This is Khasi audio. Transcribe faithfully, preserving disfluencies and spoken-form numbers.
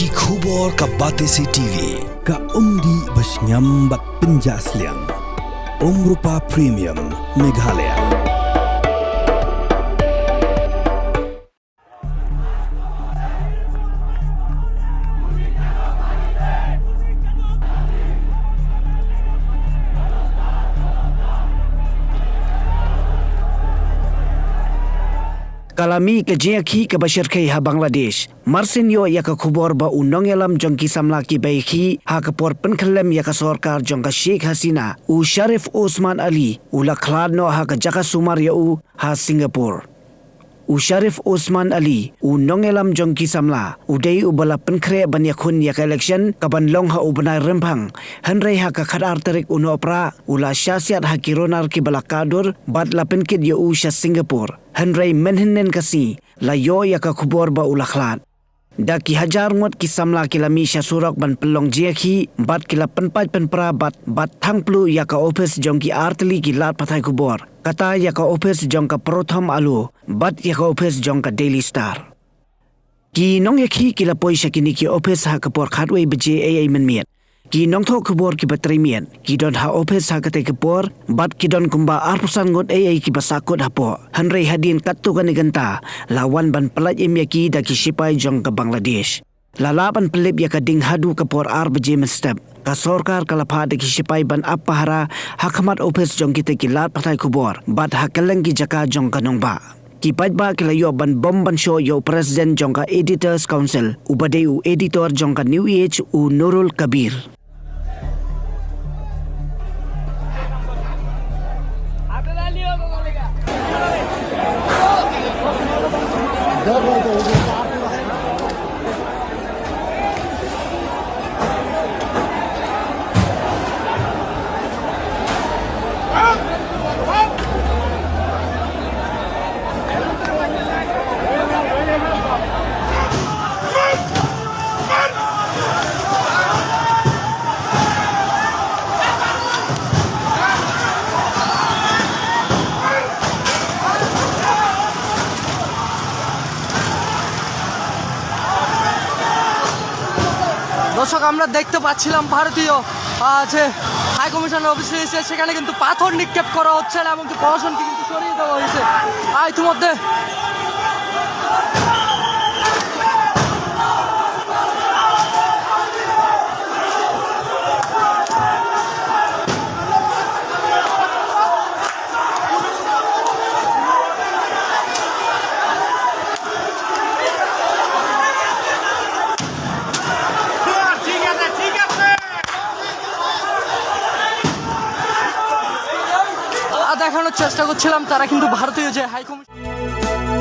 Ki khubor ka Batesi T V, ka umdih ba shngiam bad pynjah sliang. Umrupa Premium, Meghalaya. Ka la mih ka jingïakhih kaba shyrkhei ha Bangladesh. Marsien ïoh ïa ka khubor ba u nongïalam jong ki samla kiba ïakhih ha ka por pynkhyllem ïa ka sorkar jong ka Sheikh Hasina, u Sharif Osman Ali, u la khlad noh ha ka jaka sumar ïa u ha Singapore. U Sharif Osman Ali, u nongïalam jong ki samla, u dei uba la pynkhreh ban ïakhun ïa ka election kaban long ha u bnai Rymphang, hynrei ha ka khatar tarik u Nohprah u la shah siat ha ki runar kiba la kah dur bad la pynkit ïa u sha Singapore. Hynrei mynhynnin ka sngi la ïoh ïa ka khubor ba u la khlad. Da ki hajar ngut ki samla ki la mih sha surok ban pynlong jingïakhih bad ki la pynpait pynpra bad, bad thang plung ïa ka ophis jong ki artylli ki lad pathai khubor, kata ïa ka ophis jong ka Prothom Alo bad ïa ka ophis jong ka Daily Star. Ki nongïakhih ki la poi sha kine ki ophis ha ka por khatwei baje eiei mynmiet. Ki nongthoh khubor kiba trei miet ki don ha ophis ha katei ka por bad ki don kumba arphew san ngut eiei kiba sahkut hapoh. Hynrei hadien katto katne kynta la wan ban pyllait im ïa ki da ki shipai jong ka Bangladesh. La lah ban pynlip ïa ka ding haduh ka por ar baje mynstep. Ka sorkar ka la phah da ki shipai ban ap pahara ha khmat ophis jong kitei ki lad pathai khubor bad ha kylleng ki jaka jong ka nongbah. Ki paidbah ki la ïoh ban bom ban shoh ïa u president jong ka Editors Council, uba dei u editor jong ka New Age, u Nurul Kabir. দর্শক, আমরা দেখতে পাচ্ছিলাম ভারতীয়, আহ, যে হাই কমিশনার অফিসে এসে সেখানে কিন্তু পাথর নিক্ষেপ করা হচ্ছে এবং কি প্রশাসনকে কিন্তু সরিয়ে দেওয়া হয়েছে। আহ, ইতিমধ্যে আহ, দেখানোর চেষ্টা করছিলাম, তারা কিন্তু ভারতীয় যে হাই কমিশন